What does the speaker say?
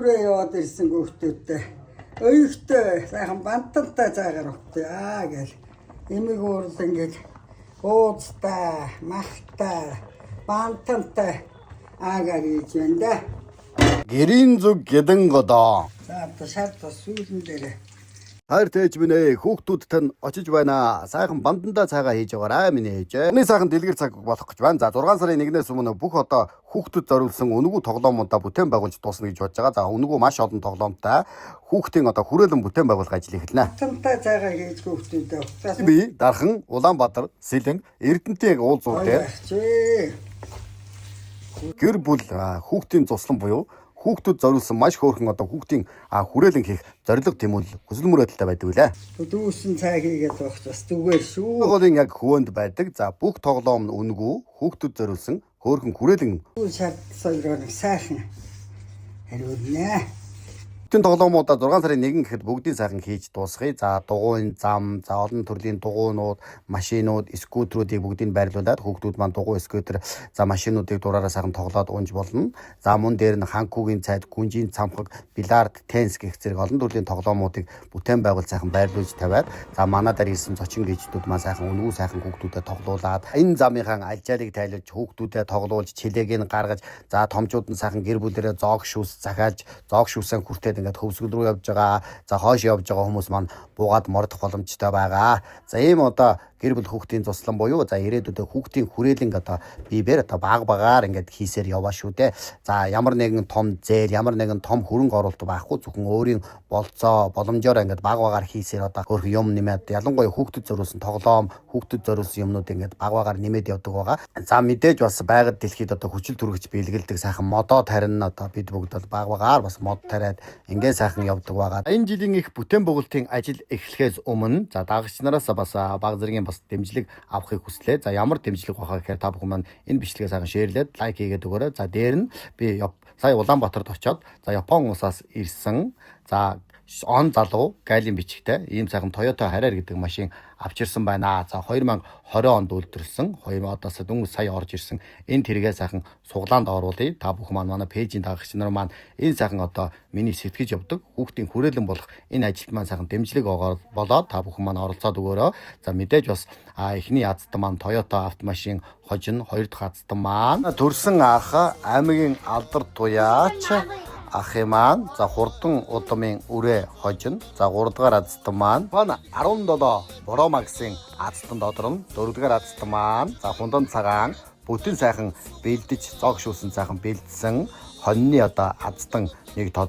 Хүрээ яваад ирсэн хүүхдүүдтэй өйгтэй сайхан бантантай цайгаар ухтъя гэл эмэг уурал ингээд ууцтай, махтай, бантантай аагаа гэж байна да. Гэрийн зүг гидэн годоо. За одоо шар тус сүүлэн дээр Хайр тээж минь ээ, хүүхдүүд тань очиж байна. Сайхан бандандаа цайгаа хийж байгаарай минь ээж. Миний сайхан дэлгэр цаг болох гэж байна. За 6 сарын 1-ээс өмнө бүх одоо хүүхдүүд зориулсан үнэгүй тоглоомудаа бүтээн байгуулж дуусна гэж бодож байгаа. За үнэгүй маш олон тоглоомтой хүүхдийн одоо хүрээлэн бүтээн байгуулах ажил эхэлнэ. бантантай цайгаа хийж хүүхдүүдээ ухтаас Би Дархан, Улаанбаатар, Сэлэнг, Эрдэнтийн уулзуур дээр дээр гэр бүл хүүхдийн цуслан буюу хүүхдүүд зориулсан маш хөөрхөн одоо хүүхдийн хүрээлэн хийх зорилго тэмүүлэл хүсэл мөрөөдөлтэй байдаг үлээ. Дүүсэн цай хийгээд явах бас зүгээр шүү. Голын яг хөвөнд байдаг. За бүх тоглоом нь үнэгүй хүүхдүүд зориулсан хөөрхөн хүрээлэн Шар тус хоёроор нэг сайхан хариулнэ. Хүүхдийн тоглоомуудаа 6 сарын 1 гэхэд бүгдийн сайхан хийж дуусгая. За дугуйн зам, за олон төрлийн дугуйнууд, машинууд, скүүтрүүдийг бүгдийг байрлуулад хүүхдүүд маань дугуй скүүтер, за машинуудыг дураараа сайхан тоглоод унж болно. За мөн дээр нь ханкугийн цайд, гүнжийн цамхаг, бильярд, теннис гэх зэрэг олон төрлийн тоглоомуудыг бүтээн байгуул сайхан байрлуулж тавиад за манай дээр ирсэн зочин гэжтүүд маань сайхан үнэгүй сайхан хүүхдүүдэд тоглуулад энэ замынхаа алжаалыг тайлж хүүхдүүдэд тоглуулж чилээг нь гаргаж за томчууд нь сайхан гэр бүлэрээ зоог шүүс захиалж зоог шүүсэн хүртээд ингээд хөвсгөл рүү явж байгаа. За хойш явж байгаа хүмүүс маань буугаад мордох боломжтой байгаа. За ийм одоо гэр бүл хүүхдийн цуслан буюу за ирээдүйдээ хүүхдийн хүрээлэн одоо биебэр одоо баг багаар ингээд хийсээр яваа шүү дээ. За ямар нэгэн том зээл, ямар нэгэн том хөрөнгө оруулалт байхгүй, зөвхөн өөрийн болцоо, боломжоор ингээд баг багаар хийсээр одоо хөөрхөн юм нэмээд, ялангуяа хүүхдэд зориулсан тоглоом, хүүхдэд зориулсан юмнууд ингээд баг багаар нэмээд явдаг байгаа. За мэдээж бас байгаль дэлхийд одоо хүчил төрөгч бэлгэлдэг сайхан модоо тарина, одоо бид бүгд бол баг багаар бас мод тариад ингээд сайхан явдаг байгаа. Энэ жилийн их бүтээн байгуулалтын ажил эхлэхээс өмнө за дагагч нараас бас баг зэргийн бас дэмжлэг авахыг хүслээ. За ямар дэмжлэг байхаа гэхээр та бүхэн маань энэ бичлэгээ сайхан share лээд, like хийгээд өгөөрэй. За дээр нь би сая Улаанбаатарт очиод за Япон улсаас ирсэн за он залуу гайлийн бичигтэй ийм сайхан Toyota Harrier гэдэг машин авчирсан байна. За 2020 онд үйлдвэрлэсэн, 2 одоос дөнгөж сая орж ирсэн энэ тэргээ сайхан суглаанд оруулъя. Та бүхэн маань манай page ийн дагагч нар маань энэ сайхан одоо миний сэтгэж явдаг хүүхдийн хүрээлэн болох энэ ажилд маань сайхан дэмжлэг болоод та бүхэн маань оролцоод өгөөрэй. За мэдээж бас эхний азтан маань Toyota автомашин хожино, хоёр дахь азтан маань төрсэн ах аймгийн алдар туяач ахын маань за хурдан удмын үрээ хожино. За 3 дугаар азтан маань 17 Pro Max-ын азтан додорно. 4 дугаар азтан маань за хундан цагаан бүтэн сайхан бэлдэж зоогшүүлсэн сайхан бэлдсэн хоньны одоо азтан нэг тодорхой